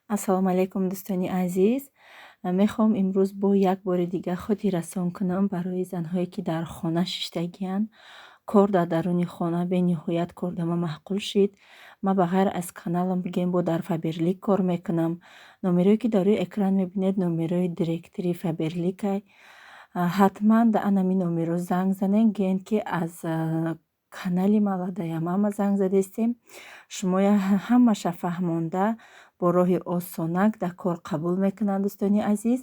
Ассалому алайкум, дӯстони азиз. Мехоҳам имрӯз бо як бори дига хотиррасон кунам барои занҳое, ки дар хона шиштагианд. Кор дар даруни хона бениҳоят кордама маъқул шид. Ман ба ғайр аз каналам, бигем, бо дар Фаберлик кор мекунам. Номерое, ки дар рӯи экран мебинед, номерои директори Фаберликай. Ҳатман дар анами номеро занг занед, гӯянд, ки аз канали Молодая мама занг задестем. Шумоя ҳамаша фаҳмонда, бо роҳи осонак дар кор қабул мекунанд, дӯстони азиз.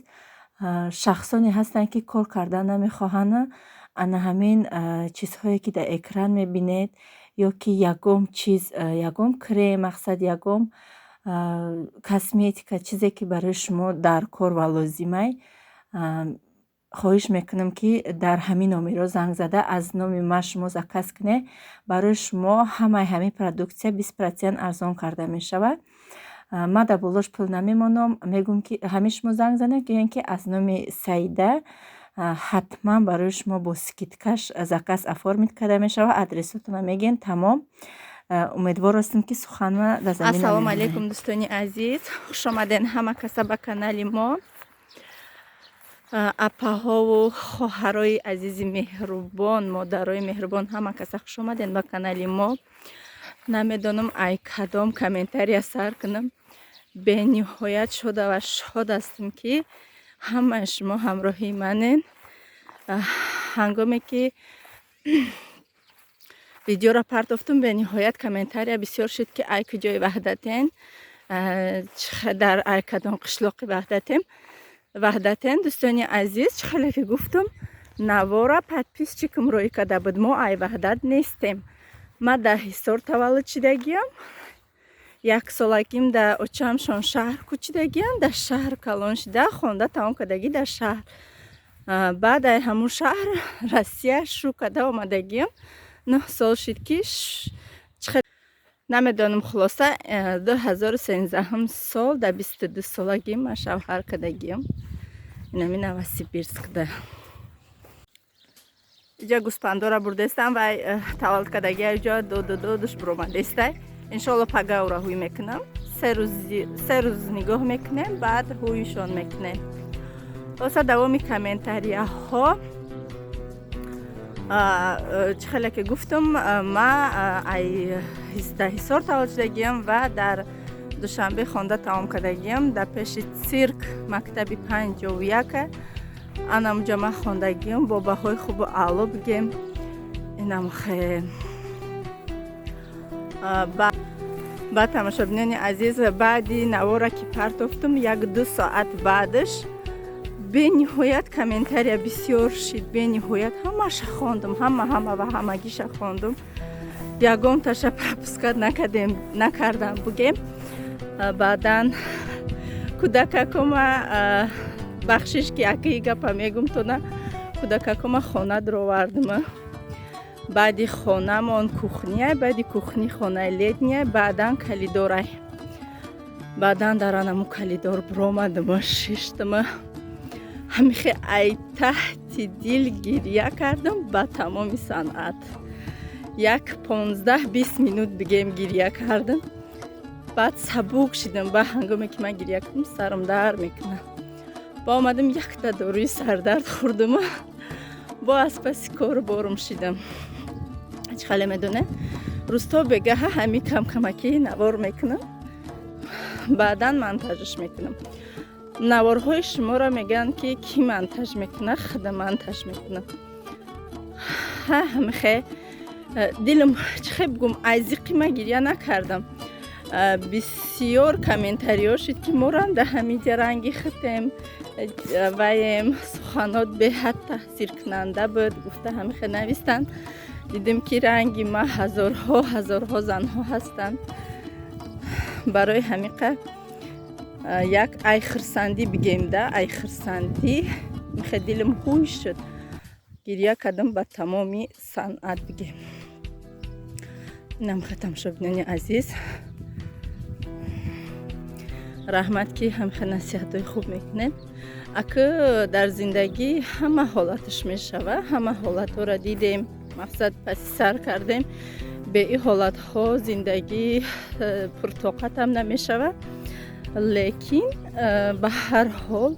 Шахсоне ҳастанд, ки кор кардан намехоҳанд. Ана ҳамин чизҳое, ки дар экран мебинед, ё ки ягон чиз, ягон крем, мақсад, ягон косметика, чизе, ки барои шумо дар кор ва лозимай, хоҳиш мекунам, ки дар ҳамин номерҳо занг зада, аз номи ман шумо заказ кунед. Барои шумо ҳамаи ҳамин продукция 20% арзон карда мешавад. Ман дар болош пул намемонам. Мегӯм, ки ҳамин шумо занг занед, гӯянд, ки аз номи Саида, ҳатман барои шумо бо скидка ш заказ оформить карда мешавад. Адресотонро мегӯед, тамом. Умедвор ҳастем, ки суханма дар замин. Ассалому алайкум, дӯстони азиз, хушомаден ҳама каса ба канали мо. Апаҳову хоҳарои азизи меҳрубон, модарои меҳрубон, ҳама каса хушомаден ба канали мо. Намедонам, ай кадом комментария сар кунам. Бениҳоят шода ва шод ҳастем, ки ҳамаи шумо ҳамроҳи манен. Ҳангоме ки видеоро партофтум, бениҳоят комментария бисёр шуд, ки ай куҷои Ваҳдатен, дар ай кадом қишлоқи Ваҳдатен. Дӯстони азиз, чӣ хеле ки гуфтум, навора подписчик ам рӯй карда буд. Мо ай Ваҳдат нестем. Ман дар Ҳисор таваллуд шидагиам. Яксолагим дар очамшон шаҳр кӯчидагиам, дар шаҳр калон шида, хонда тамом кардагӣ дар шаҳр. Баъд ай ҳамун шаҳр Россия шу карда омадагиам. 9 сол шид, ки намедонам. Хулоса, 2013-ҳум сол дар 22 солагӣ ман шавҳар кардагиам, инами Новосибирскда. Иҷа гӯспандора бурдестам, вай таваллуд кардагия, иҷо доду додуш буромадестай. Иншоалло, пага ӯра ҳуй мекунам. 3 рӯз нигоҳ мекунем, баъд ҳуйшон мекунем. Хулоса, давоми комментарияҳо, чӣ хеле ки гуфтум, ма дар Ҳисор таваллуд шудагиам ва дар Душанбе хонда тамом кардагиам. Дар пеши цирк мактаби 51-а, анамуҷа ман хондагиам, бо баҳои хубу аъло бигем. Инам хе. Баъд, тамошобинони азиз, баъди навора ки партофтум, як ду соат баъдаш бениҳоят комментария бисёр шид. Бениҳоят ҳамаша хондум, ҳама, ҳама ва ҳамагиша хондум, ягонташа пропускать накардем, накардам бугем. Баъдан кӯдакакома бахшиш, ки акаи гапа мегум тона, кӯдакакома хона дуровардума. Баъди хонамон кухня, баъди кухни хонаи летняя, баъдан коридорай. Баъдан дар анаму коридор буромадума, шиштума, ҳамихе ай таҳти дил гирья кардам ба тамоми санъат. Як 15-20 минут бигем гирья кардам, баъд сабук шидам. Ба ҳангоме ки ман гирья кардам, сарам дард мекунад. Ба омадам, якта доруи сардард хӯрдума, бо аз паси кору борум шидам. Чӣ хеле медонед, рӯзто бегаҳа ҳами камкамакӣ навор мекунам, баъдан монтажаш мекунам. Наворҳои шуморо мегӯянд, ки кӣ монтаж мекунад? Худа монтаж мекунам. Ҳамихе дилам, чӣ хе бигӯм, айзиқи ман гирья накардам. Бисёр комментариҳо шуд, ки морам дар ҳамиҷа ранги хитем ваем, суханот беҳад таъсиркунанда буд, гуфта ҳамихе навистанд. Дидем, ки ранги ма ҳазорҳо ҳазорҳо занҳо ҳастанд. Барои ҳамиқа як ай хирсандӣ бигем да, ай хирсандӣ михе дилам ҳуй шуд, гирья кардам ба тамоми санъат бигем. Инам хе, тамошобинони азиз, раҳмат, ки ҳамхе насиҳатҳои хуб мекунед. Акы дар зиндагӣ ҳама ҳолаташ мешава, ҳама ҳолатҳоро дидем, мақсад, паси сар кардем. Бе ин ҳолатҳо зиндагӣ пуртоқатам намешавад. Лекин ба ҳар ҳол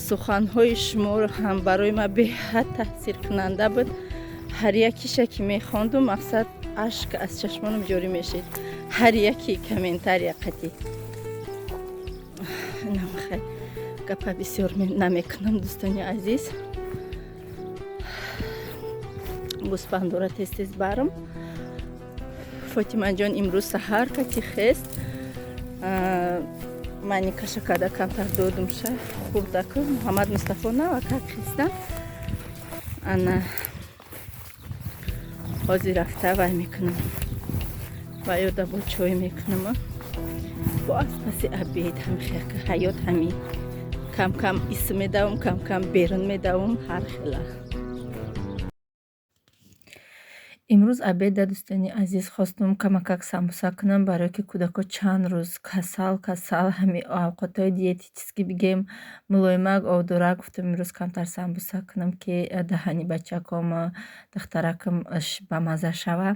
суханҳои шуморо ҳам барои ман беҳад таъсиркунанда буд. Ҳар якиша ки мехондум, мақсад ашк аз чашмонам ҷорӣ мешид. Ҳар яки комментария қатӣ. Намхай гапа бисёр намекунам, дӯстони азиз. Гӯспандора тез-тез барам. Фотимаҷон имрӯз саҳар кати хест. Мани кашакада камтар додумша хурдаку. Муҳаммад Мустафо навакак хестан. Ана ҳозир рафта вай мекунам. Ва ёда бо чой мекунам. Бо аз паси обед ҳам ҳаёт ҳами кам-кам ис медавам, кам-кам берун медавам, ҳар хела. Имрӯз обеда, дӯстони азиз, хостум камакак самбуса кунам, барое ки кӯдако чанд рӯз касал касал, ҳами авқотҳои диетически бигем, мулоимак овдора. Гуфтам имрӯз камтар самбуса кунам, ки даҳани бачаком, духтаракам ба мазза шава.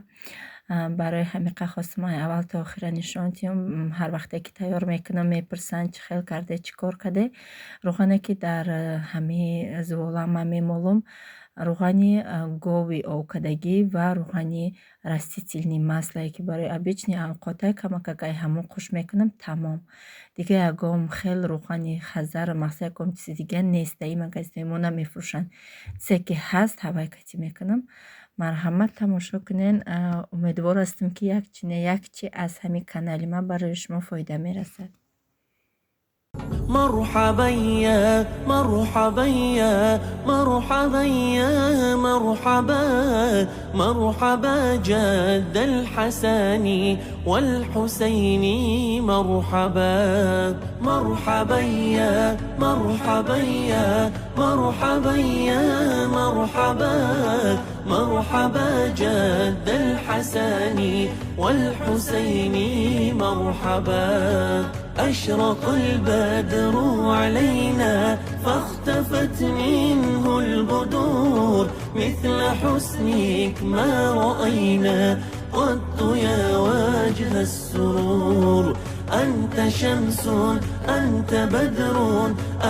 Барои ҳамиқа хостум ай аввал то охира нишон диҳам. Ҳар вақте ки тайёр мекунам, мепурсанд чӣ хел карде, чӣ кор карде. Рӯғане ки дар ҳами зувола ман мемолам, рӯғани гови овкадагӣ ва рӯғани растительный маслое, ки барои обычный авқота камакак ай ҳамон қуш мекунам, тамом. Дига ягон хел рӯғани хазар, мақсад ягон чизи дига нест, дар ин магазинҳои мо намефурӯшанд. Чизе ки ҳаст, ҳавай катӣ мекунам. Марҳамат, тамошо кунен. Умедвор ҳастам, ки як чи не як чи аз ҳамин канали ман барои шумо фоида мерасад. مرحبا يا مرحبا يا مرحبا يا مرحبا مرحبا جد الحسن والحسين مرحبا مرحبا يا مرحبا يا مرحبا يا مرحبا مرحبا جد الحسن والحسين مرحبا. أشرق البدر علينا فاختفت منه البدور، مثل حسنك ما رأينا قط يا وجه السرور. أنت شمس أنت بدر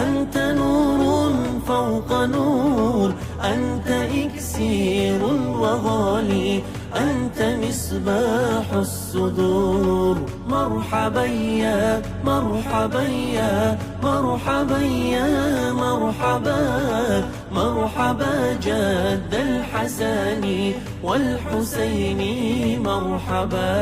أنت نور فوق نور، أنت إكسير وغالي أنت مصباح الصدور. مرحبا يا مرحبا يا مرحبا يا مرحبا مرحبا جد الحسن والحسين مرحبا.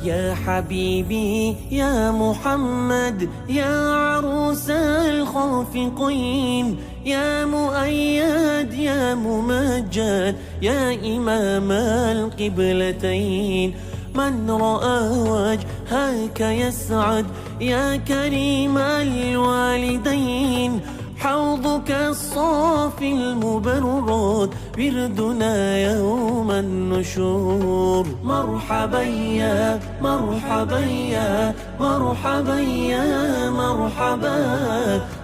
يا حبيبي يا محمد يا عروس الخافقين، يا مؤيد يا ممجد يا إمام القبلتين، من رأى وجهك يسعد يا كريم الوالدين، حوضك الصافي المبرد وردنا يوم النشور. مرحبا يا مرحبا يا مرحبا يا مرحبا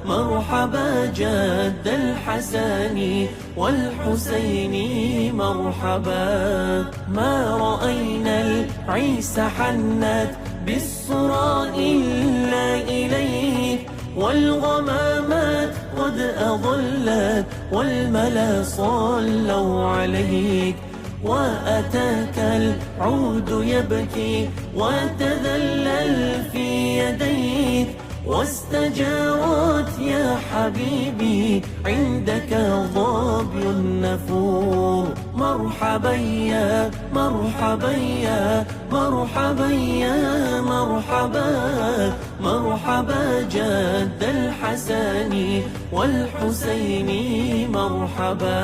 مرحبا جد الحسن والحسين مرحبا. ما رأينا العيس حنت بالصرى إلا إليك، والغمامات قد أضلت والملا صلوا عليك، وأتاك العود يبكي وتذلل في يديك، واستجارت يا حبيبي عندك ظبي النفور. مرحبا يا مرحبا يا مرحبا يا مرحبا مرحبا جد الحسن والحسين مرحبا.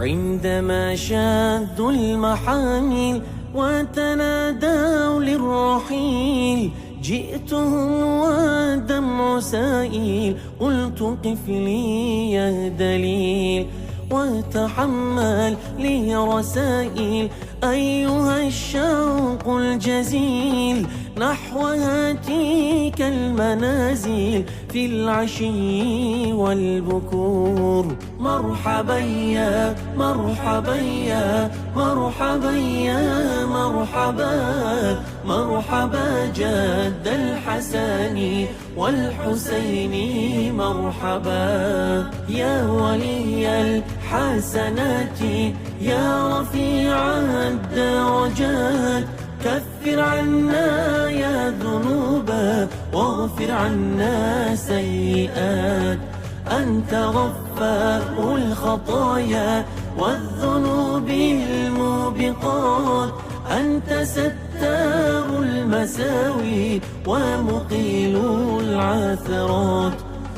عندما شادوا المحامل وتنادوا للرحيل، جئتهم والدمع سائل قلت قف لي يا دليل، وتحمل لي رسائل أيها الشوق الجزيل، نحو هاتيك المسائل المنازل في العشي والبكور. مرحبا يا مرحبا يا مرحبا يا مرحبا، مرحبا جد الحسن والحسين مرحبا. يا ولي الحسنات يا رفيع الدرجات، كفر عنا يا ذنوبا واغفر عنا سيئات. أنت غفار الخطايا والذنوب الموبقات، أنت ستار المساوي ومقيل العثرات.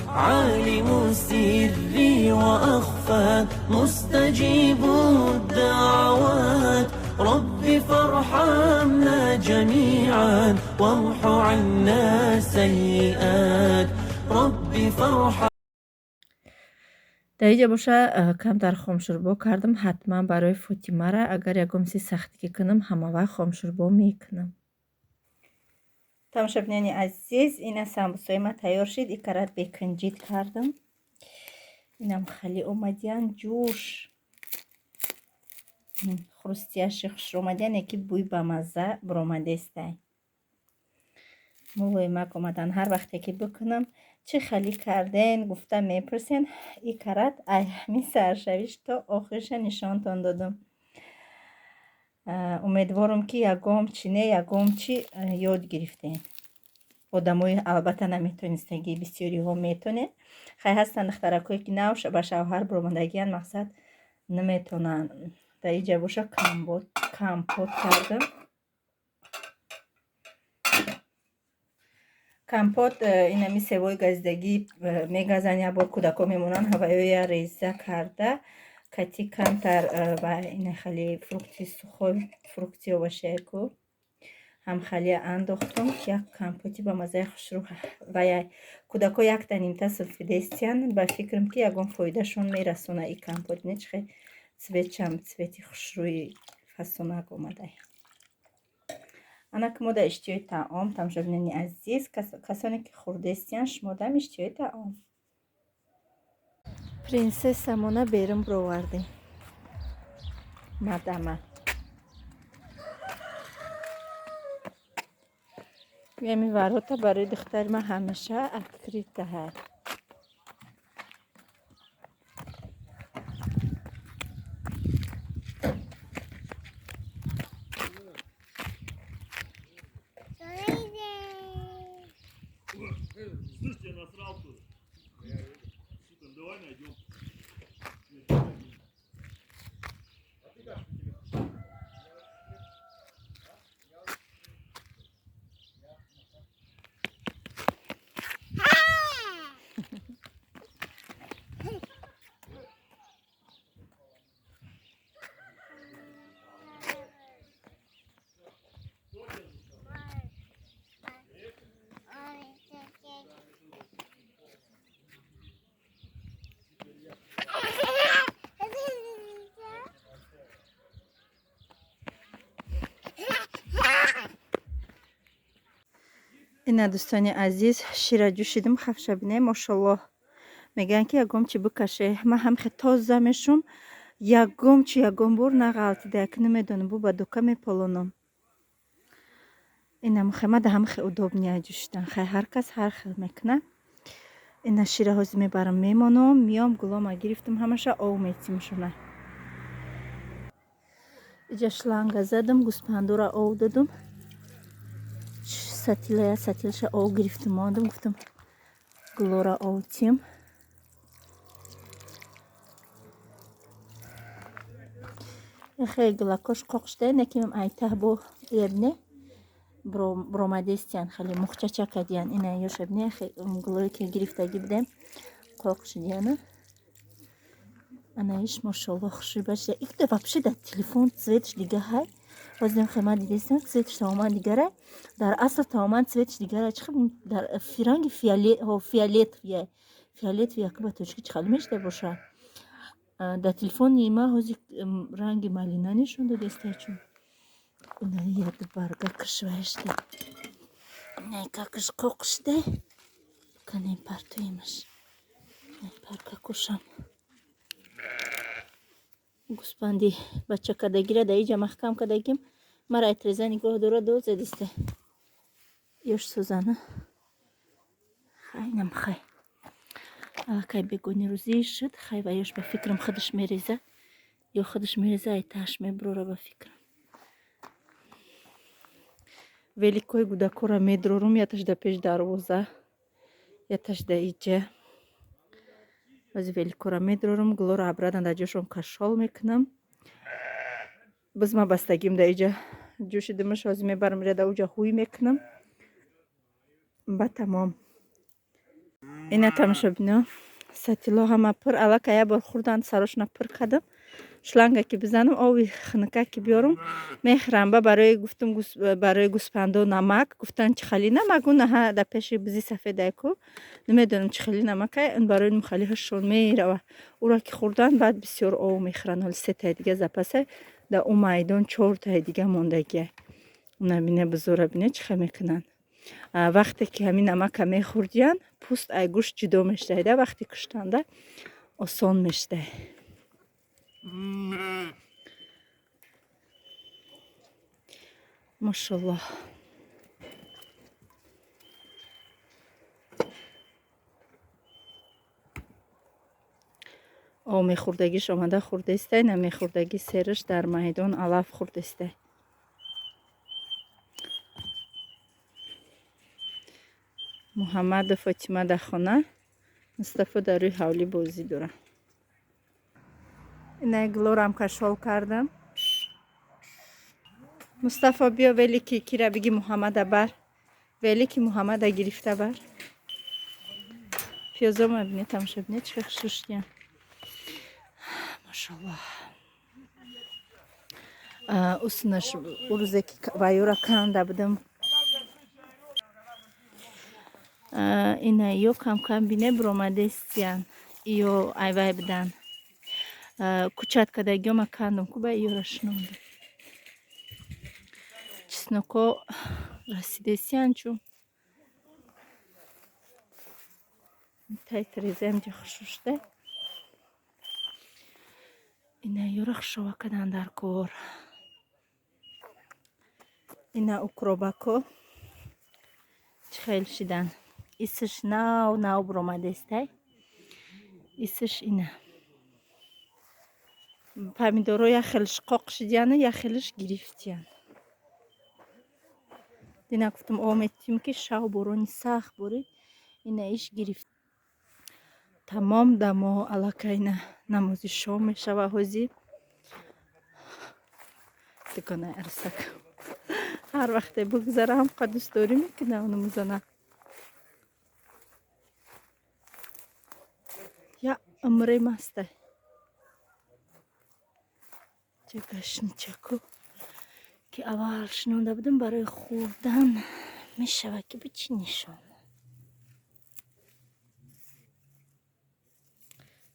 عالم السر وأخفى مستجيب الدعوات، رب فارحمنا جميعا وامح عنا سيئات. رب فارحم. Дар инҷа боша камтар хомшӯрбо кардам, ҳатман барои Фотимара агар ягон чизи сахтӣ кунам, ҳама вақт хомшӯрбо мекунам. Тамошобинони азиз, ина самбусои ма тайёр шид. Икарат бекунҷид кардам. Инам хали омадиян ҷӯш, хрустияши хушро омадиян, яки бӯй бамазза буромадестай. Мулоимак омадан. Ҳар вақте ки бикунам, чӣ хали карден гуфта мепурсен. Икарат ай ҳамин саршавиш то охирша нишонтон додам. Умедворам, ки ягом чи не, ягом чи ёд гирифтем. Одамои албатта наметонистагӣ, бисёриҳо метонед. Хай, ҳастанд духтаракое, ки нав ба шавҳар буромадагиян, мақсад наметонанд. Дар инҷа боша компот кардам. Компот инами севои газидагӣ мегазанд, як бор кӯдако мемонанд, ҳаваёя реза карда, кати камтар ва ина хали фрукти сухой, фрукти овашаяку ҳам халия андохтум. Як компоти ба маззаи хушрӯ ва кӯдако якта нимта силфидестиян. Ба фикрам, ки ягон фоидашон мерасона и компот. Не чихе цветчам цвети хушрӯи фасонак омадай. Анаки мо дар иштиҳои таом, тамошобинони азиз, касоне ки хурдестиян, шумо дам иштиҳои таом. Принсессамона берун бировардем. Мадама. Ями ворота барои духтари ман ҳамеша открыта ҳаст. Слышь, я насрал тут. Сука, ну давай найдем. Ина, дӯстони азиз, шира ҷӯшидим, хафша бинем, мошаллоҳ. Мегӯянд, ки ягом чи бикаше. Ман ҳам хе тоза мешум, ягом чи ягон бор нағалтида, як намедонам, бу ба дука меполонам. Ина мухе ма да ҳам хе удобния ҷӯшидан. Хай, ҳар кас ҳар хел мекунад. Ина шира ҳозир мебарам, мемонам, миём, гулома гирифтам, ҳамаша ов метимшона. Иҷа шланга задам, гӯспандура ов додум. Сатила, я сатилша ов гирифтам, мондам, гуфтам, гулора ов тим. Хеле гулакош қоқ шуда, неким айтаҳ бо ебне бромадестиян, хеле мухчача кадиян. Ина ёшабне гулое ки гирифтагӣ будем, қоқ шудияна. Анаиш, мошалло, хушрӯй башида. Икта вообще дар телефон цветш дига ҳай. Ҳозирам хема дидестам, цветш тамоман дигара. Дар асл тамоман цветш дигара. Чӣ дар ранги фиолетовия. Фиолетовия ки ба тоҷикӣ чӣ хел мешида боша? Дар телефони ма ҳозир ранги малина нишон додеста, чун ина як барга кишвашда. Ина какиш қоқ шуда. Канем партоимаш. Парка кушам. Гӯспанди бачакадагира да иҷа маҳкам кадагим. Мара айтреза нигоҳ дора дозадисте. Ёш сӯзана. Хай нам хай. Аллакай бегони рӯзӣ шуд. Хай ва ёш ба фикрам худаш мереза. Ё худаш мереза, айтааш мебурора ба фикрам. Великои гудакора медрорум, яташ да пеш дарвоза, яташ да иҷа. Баъзи великора медрорум, гулоро абрадан дар ҷошон кашол мекунам. Боз ма бастагим да иҷа ҷӯшидимаш, ҳозир мебарам ира да уҷа ҳуй мекунам. Ба тамом. Ина тамошобино, сатило ҳама пур, аллакай як бор хӯрдан сарошона пур кардам. Шланга ки бизанам, ови хунука ки биёрам, мехӯрам. Ба барои гуфтум барои гӯспандо намак, гуфтан чӣ хали намак, унаҳа дар пеши бизи сафедайку, намедонам чӣ хали намакай, ин барои мухали ҳушшон мерава. Ура ки хӯрдан, баъд бисёр ов мехӯранд. Ҳоли сетаи дига запасай, дар ӯ майдон чортаи дига мондагиай. Уна бине, бузора бине чӣ хел мекунанд. Вақте ки ҳамин намака мехӯрдиянд, пӯст ай гӯшт ҷудо мешавад, вақти куштанда осон мешавад. Машаллоҳ. Об мехӯрдагиш омада хӯрдестай, намехӯрдаги сераш дар майдон алаф хӯрдестай. Муҳаммаду Фотима дар хона, Мустафо дар рӯи ҳавлӣ бозӣ дорад. Инаи гулорам кашол кардам. Мустафо биё велики кира биги Муҳаммада бар. Велики Муҳаммада гирифта бар. Пиёзома бине, тамошо бине, чӣ хел шушдиян. Машаллоҳ. Усунаш урӯзе ки ваюра канда будам. Ина ё кам-кам бине биромадестиян, ё айвай будан. Кучат кадагиёма кандам ку ба ёра шинондам. Чесноко расидесиян чу. Тай трезаем ҷа хушушда. Ина ёра хушова кадан дар кор. Ина укробако чӣ хел шидан. Исш нав нав биромадестай. Исш ина. Помидоро як хелш қоқ шидияну, як хелш гирифтиян. Дина гуфтам омедтим ки шав борони сахт борид, ина иш гирифт. Тамом дамо аллакай ина намози шом мешава ҳозир. Дуконаи арсак. Ҳар вақте бигзара ҳам дӯстдорӣ мекунам намозана. Я умре мастай. Ча гашничаку ки аввал шинонда будам барои хӯрдан мешавад ки бичинишон.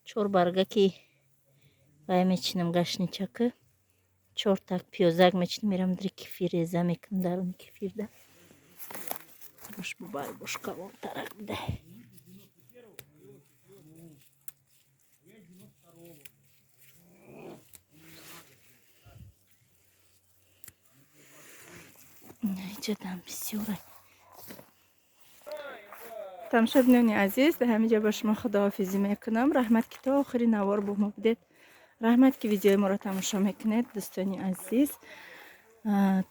Чор барга ки вай мечинам гашничаку, чор так пиёзак мечинам, мерам дри кефир реза мекунам даруни кефирда. Бош бубай бош калонтарак бидай. Иҷадам бисёре. Тамошобинони азиз, дар ҳамин ҷо ба шумо худоҳофизӣ мекунам. Раҳмат ки то охири навор бо мо будед. Раҳмат ки видеои моро тамошо мекунед, дӯстони азиз.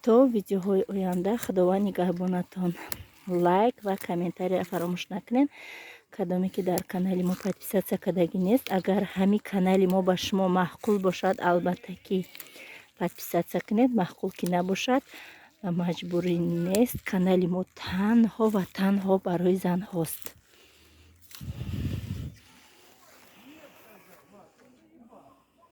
То видеоҳои оянда Худованд нигаҳбонатон. Лайк ва комментария фаромӯш накунед. Кадоме ки дар канали мо подписаться кардагӣ нест, агар ҳамин канали мо ба шумо маъқул бошад, албатта ки подписаться кунед. Маъқул ки набошад, маҷбурӣ нест. Канали мо танҳо ва танҳо барои занҳост.